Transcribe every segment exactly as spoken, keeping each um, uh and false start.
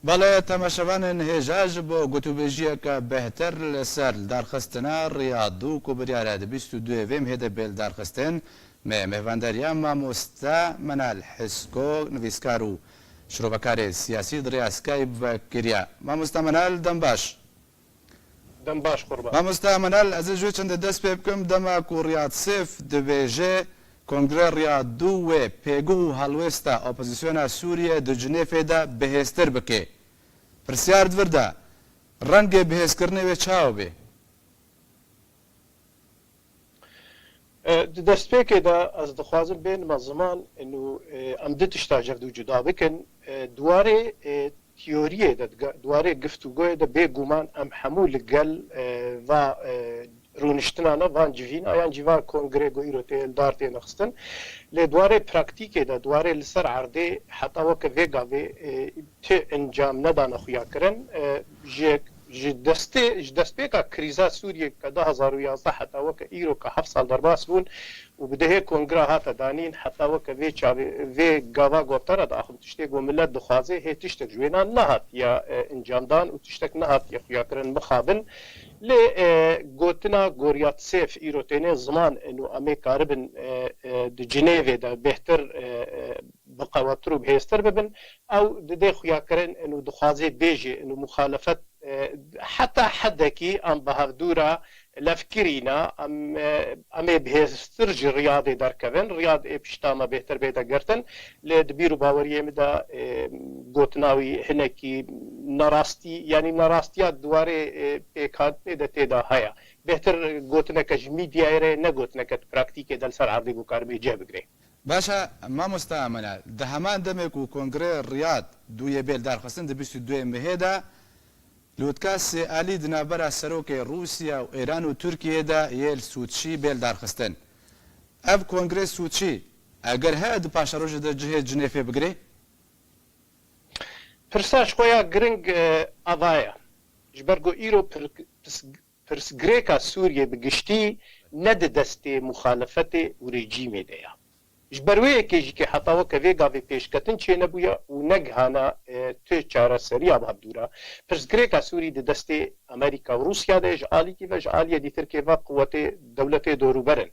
Belê, temaşevanên hêja, ji bo gotûbêjiyeke bêhtir li ser lidarxistina Riyad dû ku biryar e di bîst û duyê vê mehê de bê lidarxistin, me mêvandariya mamoste Menal Hisko, nivîskar û şirovekarê siyasî di rêya Skype ve kiriye. Mamoste Menal, dem baş. Dem baş, qurban. Mamoste Menal, ez ê ji wê çendê dest pê bikim. Dema ku Riyad Sêf dibêje, Kongre Riyad dû wê pêguh û helwêsta opozisyona Sûriyê di Cinêfê de bihêztir bike. Pirsyar di vir de, rengê bihêzkirinê wê çawa bê? E, di destpêkê de ez dixwazim bênime ziman û, e, em du tişta ji hev dû cuda bikin. E, di warê, e, teoriyê de, di ga-, di warê giftûgoyê de bêguman em hemû li gel, e, va, e, rûniştina ne, van civîna yan jî va kongrê ku îro tê li dar tê nexistin. Lê di warê praktîkê de, di warê li ser erdê heta weke vê gavê, e, ti encam nedane xuya kirin. E, ji, ji destê, ji destpêka krîza Sûriyê ke du hezar û yazdeh heta weke îro ke heft sal derbas bûn û bi dehê kongra hate danîn, heta weke vê çavê, vê gava ku em te re diaxivim, tiştê ku milet dixwaze, hê tiştek ji wêna nehatiye, e, encamdan û tiştek nehatiye xuyakirin, mixabin. Lê, e, gotina Goryat Sêf îro têne ziman û em ê karibin, e, e, di Cinêvê de bêhtir, e, e, biqewettir û bihêztir bibin. Ew didê xuyakirin û dixwaze bêjê û muxalefet, e, heta hedekî em bi hevdû re levkirî ne, em, e, em ê bihêztir ji Riyadê derkevin. Riyad ê pişta me bêhtir bête girtin. Lê di bîr û baweriyê min de, e, gotina wî hinekî nerastî, yanî nerastiya di warê, e, pêkhatinê de tê de heye. Bêhtir gotineke ji mîdyayê re, ne gotineke di praktîkê de li ser erdê ku karibê cih bigire. Baş e, mamosta Menal, di heman demê ku Kongrê Riyad dû yê bê lidarxistin di bîst û duyê mehê de, Lûtka sêalî di navbera serokê Rûsya û Îran û Tirkiyê de yê li Sûçî bê lidarxistin. Ev kongrê Sûçî, eger heye di paşerojê de cihê Cinêfê bigire? Pirsa ji xwe ya giring, e, ava ye. Ji ber ku îro pir-, pis-, pirsgirêka Sûriyê bi giştî ne di destê muxalefetê û rejîmê de ye. Ji ber wê yekê jî ke heta weke vê gavê pêşketin çênebûye û negihana, e, tu çareseriya bi hevdû re. Pirsgirêka Sûrî di destê Amerîka û Rûsya de ye, ji alîkî ve, ji aliyê dîtirkê ve quwetê dewletê dorûber in.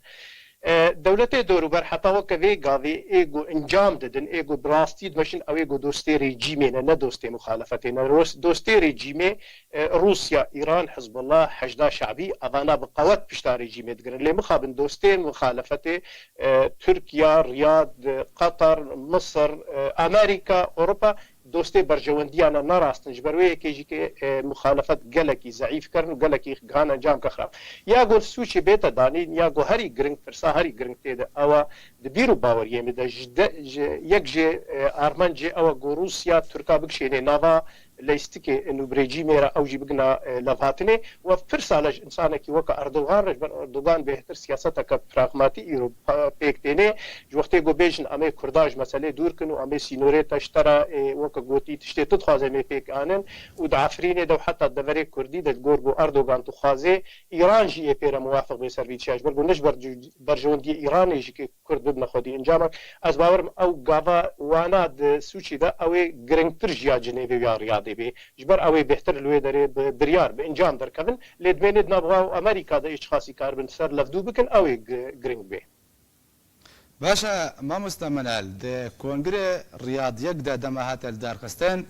E, dewletê dorûber heta weke vê gavê ê ku encam didin, ê ku bi rastî dimeşin, ew ê ku dostê rejîmê ne, ne dostê muxalefetê ne. Ros-, dostê rejîmê, e, Rûsya, Îran, Hizbullah, Heşda Şe'bî, evana bi qewet pişta rejîmê digirin. Lê mixabin dostê muxalefetê, e, Tirkiye, Riyad, Qatar, Misir, e, Amerîka, Ewropa dostê berjewendiyan e, ne rast in. Ji ber wê yekê jî ke, e, muxalefet gelekî zeîf kirin û gelekî gihane encamke xirab. Ya ku Sûçî bête danîn, ya ku herî giring, pirsa herî giring tê de ew e, di bîr û baweriyê min de ji de, ji, yek ji, e, armancê ew e ku Rûsya Tirka bikişênê nava leyîstikê û bi rejîmê re ew jî bigina, e, levhatinê. Û ev pirsa le ji însanekî weke Erdogan re, ji ber Erdogan bêhtir siyaseteke pragmatî îro pa-, pêk têne. Ji wextê ku bêjin em ê Kurda ji meselê dûr kin û em ê sînorê te ji te re, e, weke gotî tiştê tu dixwaze em ê pêk anin û di Efrînê de û heta deverê Kurdî de ji gor ku Erdogan dixwaze Îran jî ê pê re muwafiq bê ser vî tişa. Ji ber ku ne ji ber berjewendiyê Îranê jî ke Kurd bibine xwedî encamek. Ez bawerim ew gava wana di Sûçî de ew ê giringtir ji ya Cinêvê ya Riyadê bê. Ji ber ew ê bêhtir li wê derê bi biryar, bi encam derkevin. Lê dimênê di nav xwe û Amerîka de ê çiqasî karibin ser levdû bikin, ew ê gi-, giring bê. Baş e, mamoste Menal, di Kongrê Riyad yek de dema hate lidarxistin,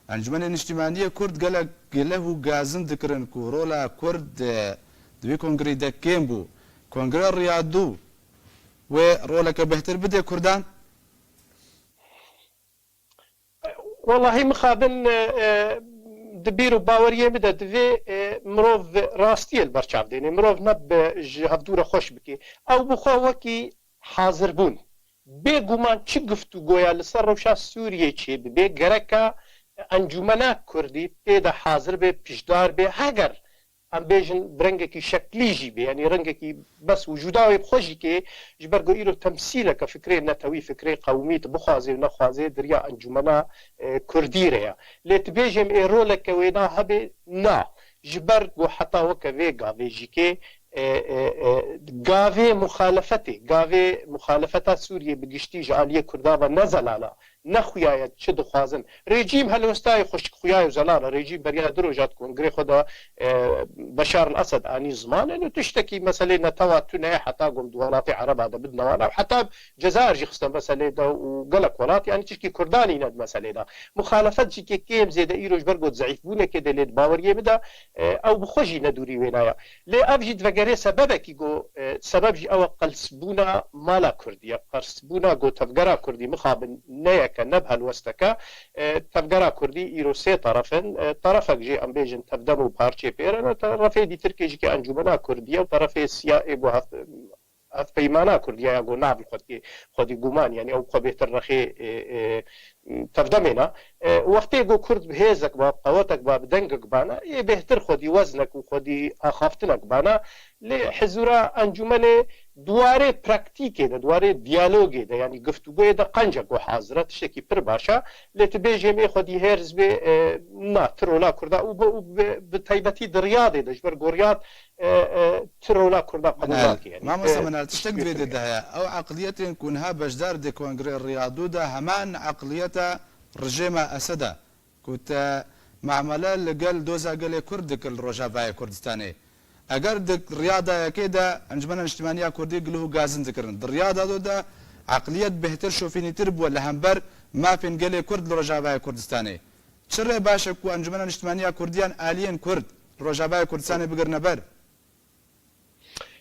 Encûmenê Niştimanî yê Kurd gelek gileh û gazin dikirin ku rola Kurd, e, di wî kongreyî de kêm bû. Kongrê Riyad dû wê roleke bêhtir bidê Kurdan? Wellahî mixabin, e, e, di bîr û baweriyê min de divê, e, mirov rastiyê li ber çav dêne. Mirov ne bi ji hevdû re xweş bike. Ew bi xwe wekî hazirbûn. Bêguman çi giftûgoya li ser rewşa Sûriyê çêbibe, gereka Encûmena Kurdî tê de hazir be, piştdar be. Heger em bêjin bi rengekî şeklî jî bê, yanî rengekî bes wicûda wê bi xwe jî kê, ji ber ku îro temsîleke fikrê netewî, fikrê qewimî tu bixwazê û nexwazê di riya Encûmena, e, Kurdî re ye. Lê tu bêjê em ê roleke wêna hebe, na. Ji ber ku heta weke vê gavê jî kê, e, e, e, gavê muxalefetê, gavê muxalefeta Sûriyê bi giştî ji aliyê Kurda ve ne zelal e. nexuyaye çi dixwazin. Rejîm helwestayê xweşik xuya û zelal e. Rejîm beriya du roja di kongrê xwe de, e, Beşar el Esed anî ziman. Eno tiştekî meselê netewa tune heta gom di welatê Ereba de bidine wana û heta Cezayir jî xiste meselê de û gelek welat, yani tişkî Kurdanî ne di meselê de. Muxalefet jî kê kêm zêde îro ji ber got zeîfbûnekê de lê di baweriyê min de, e, ew bi xwe jî ne dûrî wêna ye. Lê ev jî divegerê sebebekî ku, e, sebeb jî ew e qelsbûna mala Kurdî ye, qelsbûna ku tevgera Kurdî mixabin ne yeke, ne bi helwesteke, e, tevgera Kurdî îro sê teref in. E, terefek jê em bêjin tevdem û parçeyê pê re ne, terefê dîtirkê jî ke Encûmena Kurdî ye û terefê siya ê ku heft-, hevpeymana Kurdî ye ya ku nav li xwedî, xwedî guman, yani ew xwe bêhtir rexê, e, e, tevdemê ne. E, wextê ku Kurd bi hêzek ba, bi qewetek ba, bi dengek bana, ê bêhtir xwedî weznek û xwedî axaftinek bana. Lê hizûra encûmenê di warê praktîkê de, di warê diyalogê de, yanî giftûgoyê de qencek ku hazir e, tiştekî pir baş e. Lê tu bêjê em ê xwedî hêrs bê, e, na, ti rola Kurda û bi, û bi, bi taybetî di Riyadê de, ji ber ku Riyad, e, e, ti rola Kurda qebûl nake, yanî. Mamosta Minal, tiştek di vê dê de heye. Ew eqliyetên ku niha beşdar di kongrê Riyadû de heman eqliyeta rejêma Esed e. Ku te mamele li gel doza gelê Kurd dikir li Rojavayê Kurdistanê. Eger di riyada yekê de Encumena Niştimaniya Kurdî gilih û gazin dikirin, di riyada do de eqliyet bêhtir şofînîtir bûye li hember mafên gelê Kurd li Rojavayê Kurdistanê. Çi rê baş e ku Encumena Niştimaniya Kurdî yan aliyên Kurd li Rojavayê Kurdistanê bigirine ber?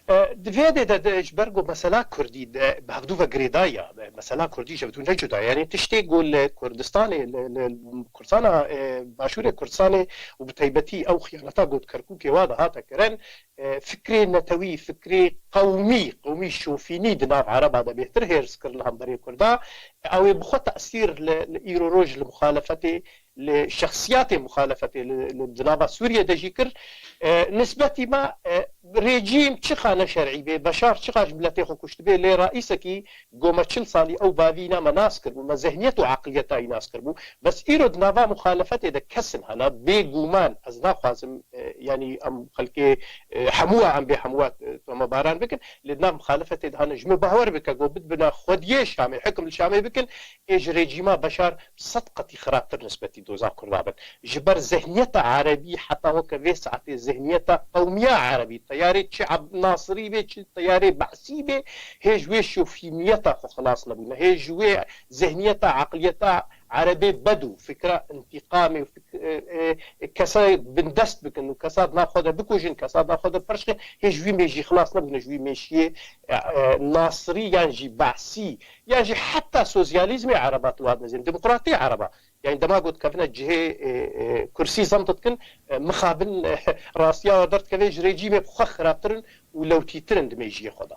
E, di vê dê de, de ji ber ku mesela Kurdî de bi hevdû ve girêdayî ya, mesela Kurdî ji hevdû ne cuda ye. Yanî tiştê ku li Kurdistanê, li, li Kurdistana, e, Başûrê Kurdistanê û bi taybetî ew xiyaneta ku di Kerkûkê wa de hate kirin, e, fikrê netewî, fikrê qewmî, qewmî şofînî di nav Ereba de bêhtir hêrs kir li hemberê Kurda. Ew ê bi xwe tesîr li, li îro roj li muxalefetê li şexsiyatê muxalefetê li, li di nava Sûriyê de jî kir. E, nisbetî me, e, rejîm çiqa ne şerî bê, Beşar çiqa ji miletê xwe kuştibê, lê Raisekî goma çil salî ew bavîna me nas kirbû, me zihniyet û aqliyeta wî nas kirbû. Bes îro di nava muxalefetê de kesin hene, bêguman ez naxwazim, e, yanî em xelkê, e, hemû em bê hemû, e, tomebaran bikin, lê di nav muxalefetê de hene, ji min bawer bike, ku bidibine xwediyê Şamê, hikm li Şamê bikin, ê ji rejîma Beşar sed qetî xirabtir nisbetî doza Kurda bin. Ji ber zihniyeta erebî heta weke vê saetê zihniyeta qewmiya erebî, teyarê çi Ab-, Nasirî bê, çi teyarê Behsî bê, hê ji wê şofîniyeta xwe xilas nebûne. Hê ji wê zihniyeta, eqliyeta erebê bed û fikra întîqamê û fik-, e, e, kesa bindest bikin û kesa di nav xwe de bikujin, kesa di nav xwe de pirşixin, hê ji wî mêjî xilas nebûne, ji wî mêşiyê, e, e, Nasirî yan jî Behsî. Yan jî heta sosyalîzmê Ereba tu hat nizîn, demokratî Ereba. Yani dema got kevine cihê, e, e, kursî zem dikin, e, mixabin, e, rastiya we derdikeve ji rejîmê xwe xirabtir in û lewtîtir in di mêjiyê xwe de.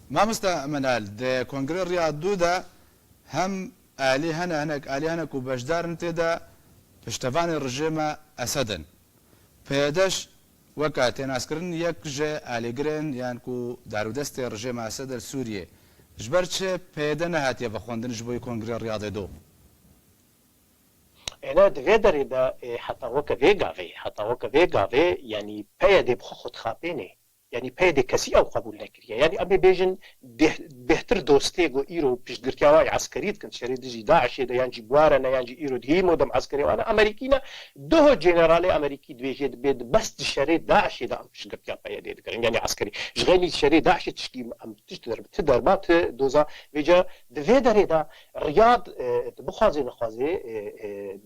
Mamosta Menal, di Kongrê Riyadû de hem alî hene, hinek alî hene ku beşdar in tê de piştevanê rejêma Esed in. P Y D weka tênaskirin yek ji alîgirên yan ku darûdestê rejêma Esed li Sûriyê. Ji ber çi P Y D nehatiye vexwendin ji bo Kongrê Riyadê do? Êne di vê derê de, e, heta weke vê gavê, heta weke vê gavê, yanî P Y D bi xwe xwe dixapênê. Yanî P Y D kesî ew qebûl nekiriye. Yanî em ê bêjin bêh-, bêhtir dostê ku îro piştgirtiya wa yê eskerî dikin, şerê dijî DAIŞê de yan jî bi wa re ne, yan jî îro di hî modem eskerê wan e, Amerîkî ne, duho generalê Amerîkî dibêjê dibê di bes di şerê DAIŞê de em piştgirtiya P Y D dikirin, yanî eskerî. Ji xeynî şerê DAIŞê tişkî em tişt der-, ti derba ti doza vêca di vê derê de Riyad, e, tu bixwazê nexwazê, e, e,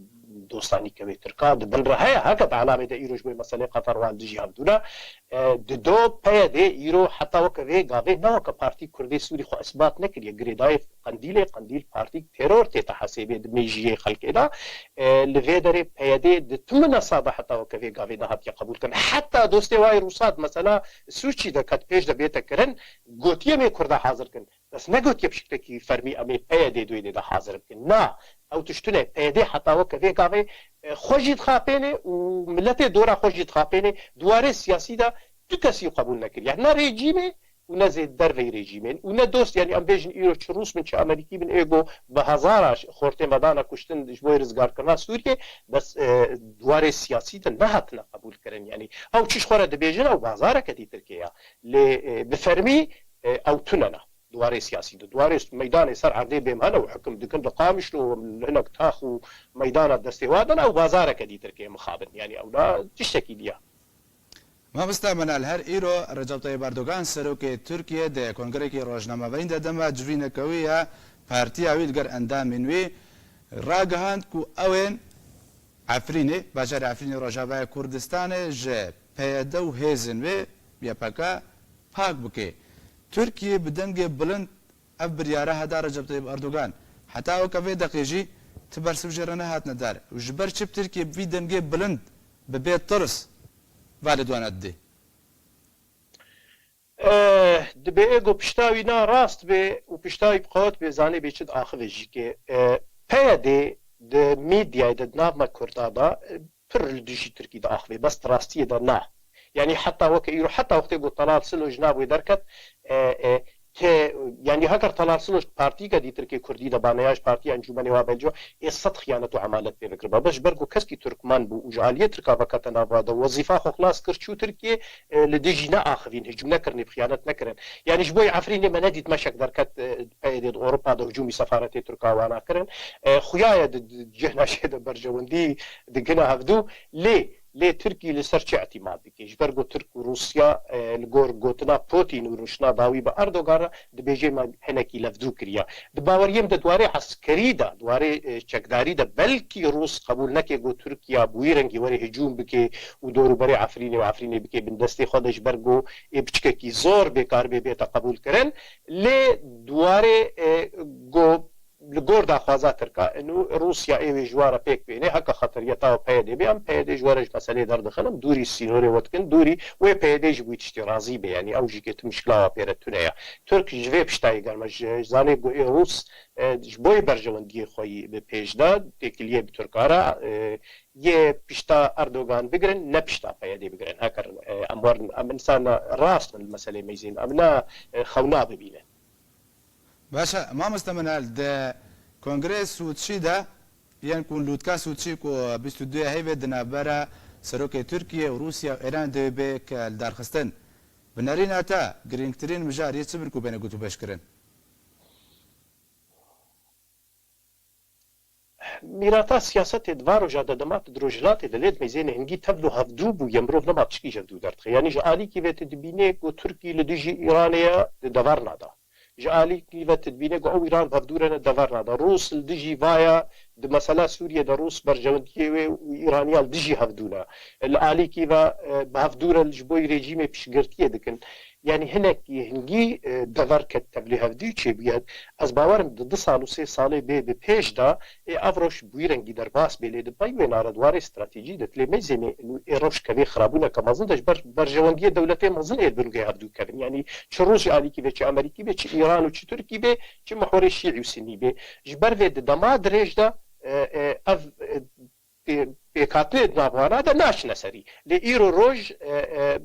dostanî kevê Tirka di bin re heye, heke di elamê de îro ji bo meselê Qetar wan dijî hevdû ne. E, di do P Y D îro heta weke vê gavê ne weke partî Kurdê Sûrî xwe isbat nekiriye. Girêdayê Qendîlê, Qendîl partîk teror tête hesêbê di mêjiyê xelkê de. E, li vê derê P Y D di timina sada heta weke vê gavê nehatiye qebûl kirin. Heta dostê wayê Rûsad mesela Sûçî de ket pêş de bête kirin, gotiye em ê Kurda hazir kin. Bes negotiye pişktekî fermî em ê P Y D di wê dê de hazir bikin. Na, ew tişt tune. P Y D heta weke vê gavê, e, xwe jî dixapêne û miletê dora xwe jî dixapêne. Di warê siyasî de tu kesî qebûl nekiriye. Ne rejîmê û ne zê derveyî rejîmên û ne dost, yanî em bêjin îro çi Rûs bin, çi Amerîkî bin, ê ku bi hezara xortê me dane kuştin ji bo rizgarkirina Sûriyê, bes, e, di warê siyasî de nehatine qebûl kirin. Yanî ew çi ji xwe re dibêjin, ew bazareke dî Tirkiye ye. Lê, e, bi fermî, e, ew tune ne. di warê siyasî de. Di warê meydanê ser erdê bêm hene û hikim dikin, li Qamişlo û hinek tax û meydana destê wa din, ew bazareke dîtirkê mixabin. Yanî ew da tiştekî diya. Mamosta Menal, her îro Recep Tayyip Erdogan, serokê Tirkiyê, di kongrekî rojnamevanî de dema civîneke wî ya partiya wî li gel endamên wî ragihand ku ew ên Efrînê, bajarê Efrînê Rojavaya Kurdistanê ji P Y D û hêzên wê Y P G pak bike. Tirkiye bi dengê bilind ev biryara heda Recep Tayyip Erdogan. Heta weke vê deqê jî ti bersiv jê re nehatine dar. Û ji ber çi bi Tirkiye bi vî dengê bilind bi bê tirs va li dwana didê? Eh, dibê ê ku pişta wî na rast bê û pişta wî bi qewet bê, zanê bê çi diaxive jî ke, eh, P Y D di medyayê de di nav me Kurda de, eh, pir li dijî Tirkî diaxive, bes di rastiyê de na. Yanî heta weke îro, heta wextê ku Telal Silo ji nav wê derket, eh, eh, te, yanî heger Telal Silo ji partîyeke dîtirkê Kurdî de ba ne ya ji partiya Encûmenê wa belco, ê sed xiyanet û emalet pê bikiriba. Bes ji ber ku keskî Tirkmen bû û ji aliyê Tirka vekete nava de, wezîfa xwe xilas kir, çû Tirkiyê, e, li dijî neaxivîn, hicûm nekirinê, bi xiyanet nekirin. Yanî ji bo yê Efrînê me nedît meşek derket, e, P Y D di Ewropa de hicûmî sefaretê Tirka wana kirin. E, xuya ye di, di cihna jê de berjewendî digina hevdû. Lê, lê Tirkî li ser çi îtîmad dike? Ji ber ku Tirk û Rûsya, e, li gor gotina Putin û rûniştina dawî bi Erdogan re dibêje me hinekî levdû kiriya. Di baweriyê min de di warê eskerî de, di warê, e, çekdarî de belkî Rûs qebûl neke ku Tirkiya bi wî rengî were hicûm bike û dorûberê Efrînê û Efrînê bike bin destê xwe de, ji ber ku ê piçkekî zor bê karibê bête qebûlkirin. Lê di warê, e, ku li gor daxwaza Tirka, û Rûsya ê wê ji wa re pêk bêne, heke xeteriyeta P Y D bê, em P Y D ji we re ji meselê derdixin, em dûrî sînorê we dikin, dûrî wê P Y D ji bo wî tiştî razî bê, yanî ew jî ke tim şikla wa pê re tune ye. Tirk ji vê piştayê germe ji zanê ku ê Rûs, e, ji bo yê berjewendiyê xwe yî bi pêş de, têkiliyê bi Tirka re, e, yê pişta Erdogan bigirin, ne pişta P Y D bigirin. Heker, e, em werin, em însan rast bin li meselê meyzên, em ne, e, xewna bibînin. Baş e, mamoste Menal, di Kongrê Sûçî de yên ku lûtka Sûçî ku bîst û du heyvê di navbera serokê Tirkiye û Rûsya û Îran de bê ke lidarxistin. Bi nerîna te, girîngtirîn mijar yê çi bin ku bêne gotûbêjkirin? Mîrata siyasetê di van roja de dema tu di rojhilatê de lê di meyzênê hingî tevlo hevdû bûye, mirov nema tişkî ji hevdû derdixe. Yanî ji alîkî ve tu dibînê ku Tirkî li dijî Îranê ye, di dever nada. Ji alîkî ve tu dibînê ku ew Îran bi hevdû re ne, dever nada. Rûs li dijî vaya, di mesela Sûriyê de Rûs berjewendiyê wê û Îraniya li dijî hevdû ne. Li alîkî ve, e, bi hevdû re ji bo rejîmê piştgirtiyê dikin. Yanî hinekî hingî, e, dever ket tevlî hevdû çêbûye. Ez bawer im di du sal û sê salê bê bi pêş de ê ev rewş bi wî rengî derbas bê, lê di pey wê nare di warê stratejî de, lê meyzênê ê rewş kevê xirabûneke mezin de ji ber berjewendiyê dewletê mezin ê li bin rûyê hevdû kevin. Yanî çi Rûs ji alîkî ve, çi Amerîkî ve, çi Îran û çi Tirkî be, çi mihorê Şîî û Sinî be. Ji ber vê di dema dirêj de, e, e, ev, e, pê-, pêkhatinê di nav wana de naçine serî. Lê îro roj, e, e,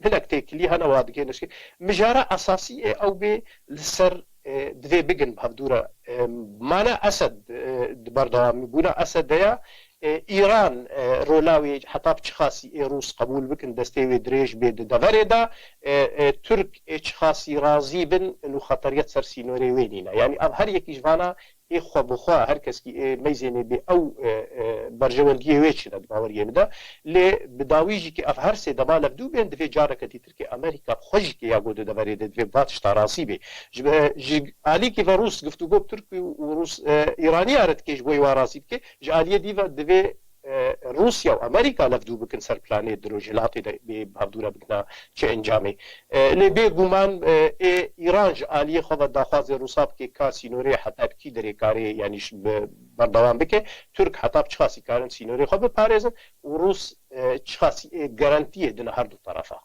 hinek têkilî hene wa digihêne şikê. Mijara esasî ê ew bê li ser, e, divê bigin bi hevdû re. E, mana Esed, e, di berdewamî bûna Esed de ya, e, Îran, e, rola wê heta bi çi xasî ê Rûs qebûl bikin, destê wê dirêj bê di deverê de, e, e, Tirk ê çi xasî razî bin, û xeteriyet ser sînorê wê nîne. Yanî ev her yekî ji vana ê xwe bi xwe, her keskî ê meyzênê bê ew, e, e, berjewendiyê wê çi ne di baweriyê min de. Lê bi dawî jî ke ev her sê dema levdû bên, divê careke dîtir ke Amerîka bi xwe jî ke ya got di deverê de divê bi va tişta razî bê. Ji, ji alîkî ve Rûs giftûgo bi Tirk û Rûs, e, Îraniya re dike ji bo wa razî bike. Ji aliyê dî ve divê, e, Rûsya û Amerîka levdû bikin ser planê di rojhilatê de bê bi hevdû re bikina çi encamê. E, lê bêguman, e, ê Îran ji aliyê xwe ve daxwazê Rûsa bike ka sînorê heta bi kî derê karê, yanî ji bi berdewam bike. Tirk heta bi çiqasî karin sînorê xwe biparêzin û Rûs, e, çiqasî ê garantiyê dine her du terefa.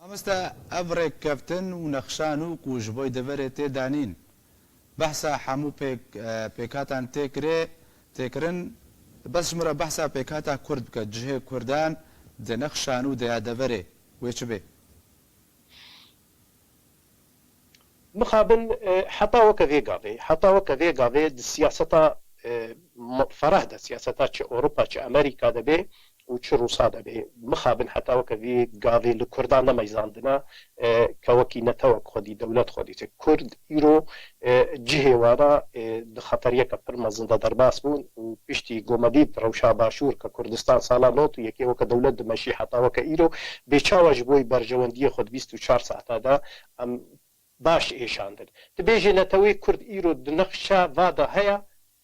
Mamoste, ev rêkkeftin û nexşan û ku ji bo deverê tê danîn, behsa hemû pêk-, e, pêkhatan tê kirê, tê kirin, bes ji min re behsa pêkhata Kurd bike, cihê Kurdan di nexşan û deya deverê wê çi bê? Mixabin, e, heta weke vê gavê, heta weke vê gavê di siyaseta, e, m-, ferah de, siyaseta çi Ewropa, çi Amerîka de bê, û çi Rûsa de bê, mixabin heta weke vê gavê li Kurdan nemeyzandine, e, ke wekî netewek xwedî, dewlet xwedî. Kurd îro, e, cihê wana, e, di xeteriyeke pir mezin de derbas bûn û piştî ku me dît rewşa Başûr ke Kurdistan sala nod û yekê weke dewlet dimeşî heta weke îro, bê çawa ji bo berjewendiyê xwe di bîst û çar saeta de em baş êşandin. Tu bêjê netewê Kurd îro di nexşa va de heye,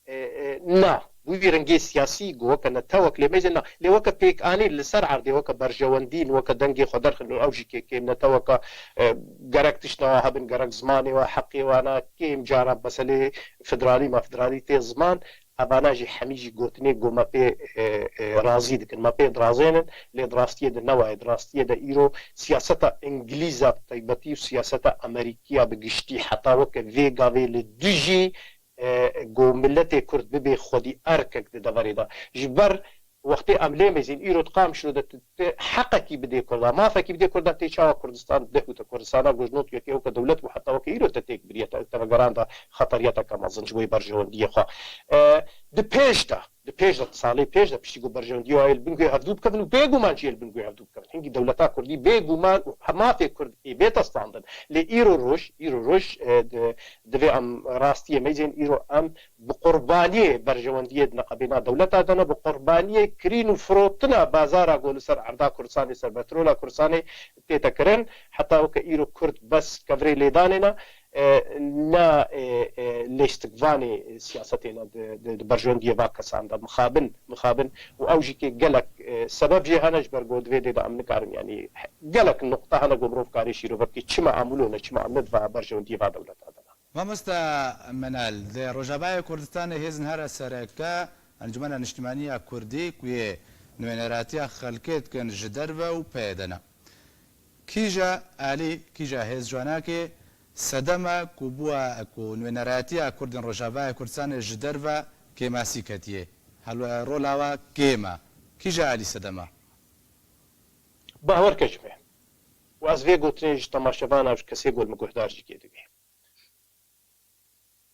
e, e, na. Bi wî rengê siyasî ku weke netewek lê meyzên na. Lê weke pêkanî li ser erdê, weke berjewendîn, weke dengê xwe derxin û ew jî kê kêm neteweka, e, gerek tişta hebin, gerek zimanê we, heqê wana, kêm cara meselê federalî, ma federalî tê ziman, evana jî hemî jî gotinê ku me pê, e, e, razî dikin, me pê dirazênin, lê di rastiyê de ne wayê, di rastiyê de îro siyaseta Îngilîza bi taybetî û siyaseta Amerîkiya bi giştî heta weke vê gavê li dijî, e, ku miletê Kurd bibê xwedî erkek di deverê de. Ji ber wextê em lê mezin, îro di Qamişlo de tu, tu heqekî bidê Kurda, mafekî bidê Kurda, tê çawa Kurdistan deh û te Kurdistana ku ji nod û yekê weke dewlet bû heta weke îro te têk biriye, te, te vegeranda xeteriyeteke mezin ji bo berjewendiyê xwe. E, di pêş de, di pêş de, di salê pêş de piştî ku berjewendiyê wayê li bin guhê hevdû bikevin û bêguman jî yê li bin guhê hevdû bikevin. Hingî dewleta Kurdî bêguman û mafê Kurd ê bête standin. Lê îro roj, îro roj, e, di, divê em rastiyê meyzên îro em bi qurbaniyê berjewendiyê di neqebêna dewleta de ne, bi qurbaniyê kirîn û firotina bazara ku li ser erda Kurdistanê, ser petrola Kurdistanê tête kirin, heta weke îro Kurd bes kevirê lêdanê ne, e, ne, e, e, lêstikvanê siyasetê ne di, di, di berjewendiyê va kesan de mixabin, mixabin û ew jî kê gelek, e, sebeb jê hene ji ber ku di vê dê de em nikarin, yanî gelek nuqta hene ku mirov karê şîrove bike, çima em wilo ne, çima em ne di va berjewendiyê va dewleta de ne. Mamosta Menal, di Rojavayê Kurdistanê hêzên here sereke Encûmena Niştimanî ya Kurdî ku yê nûneratiya xelkê dikin ji derve û peyê de ne. Kîja alî, kîja hêz ji wana kê sedem e ku bûa ku nûneratiya Kurdên Rojavayê Kurdistanê ji derve kêmasî ketiye. Hel rola we kêm e. Kîja alî sedem e? Bawer ke ji me. Û ez vê gotinê ji temaşevana û ji kesê ku li min guhdar jî kê dibê.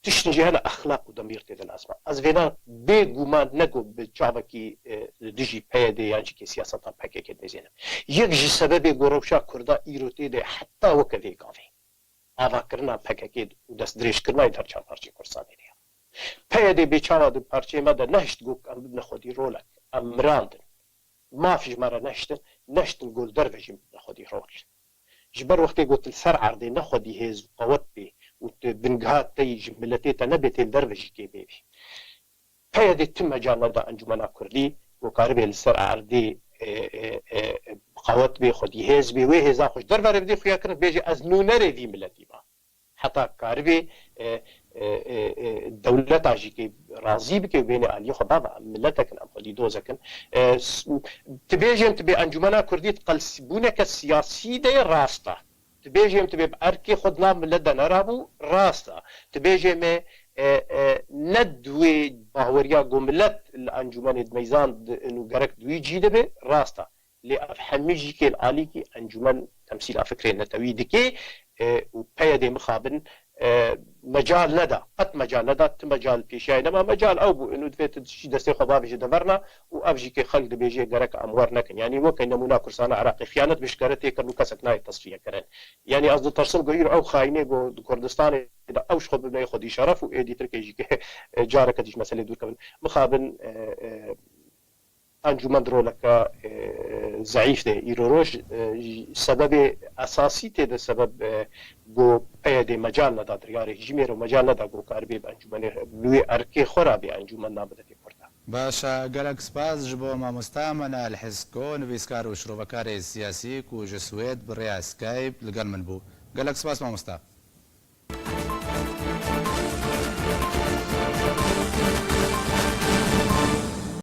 Tiştin jî hene exlaq û demîr tê de lazim e. Ez vêna bêguman ne ku bi çavekî, e, li dijî P Y D yan jî kê siyaseta P K K dinêzînim. Yek ji sebebê ku rewşa Kurda îro tê de heta weke vê gavê avakirina P K K û destdirêjkirina wî di her çar parçeyê Kurdistanê de ye. P Y D bê çawa di parçeyê me de nehişt ku em bibine xwedî rolek. Em mirandin. Maf ji me re nehiştin, nehiştin ku li derve jî bibine xwedî rol. Ji ber wextê ku tu li ser erdê ne xwedî hêz û qewet bê û tu bingeha te yî ji miletê te nebê, tê li derve jî kê bê. P Y D ti mecal neda Encûmena Kurdî ku karibê li ser erdê, e, e, e, qewet bê, xwedî hêz bê, wê hêza xwe ji derve re bidê xuyakirin, bêje ez nûnerê vî miletî me. Heta karibê, e, e, e, e, dewleta jî kê razî bike û bênê aliyê xwe bava, em miletek in, em xwedî dozek in. E, s-, tu bêjên tu bê Encûmena Kurdî di qelsbûneke siyasî de ye, rast e. Tu bêjê em tu bê bi erkê xwe di nav milet de nerabû, rast e. Tu bêjê me, e, e, ne di wê baweriya ku milet li encûmenê di meyzan di, û gerek di wî cî de be, rast e. Lê ev hemî jî kê li alîkî encûmen temsîla fikrê netewî dike, e, û P Y D mixabin, e, mecal neda, qet mecal neda, ti mecal pêşiyayê nema, mecal ew bû, û divê tu jî destê xwe bavêje deverna û ev jî kê xelk dibêje gerek em wer nekin. Yanî weke nemûna Kurdistana Iraqê xiyanet bi ji kere tê kirin û kesek nayê tesfiye kirin. Yanî ez ditersim ku îro ew xayînê ku di Kurdistanê de ew ji xwe bibine xwedî şeref û êdî tirkê jî kê, e, careke dî ji meselê dûr kevin. Mixabin, e, e, Encûmen di roleke, e, zeîf de îro roj, e, jî sebebê esasî tê de sebeb, e, ku P Y D mecal neda, diryarê hijîmê re mecal neda ku karibê bi encûmenê bi wê erkê xwe re bê encûmen nabide tê Kurda. Baş e, gelek spas ji bo mamosta Menal Hisko, nivîskar û şirovekarê siyasî ku ji Swêd bi rêya Skype li gel min bû. Gelek spas mamosta.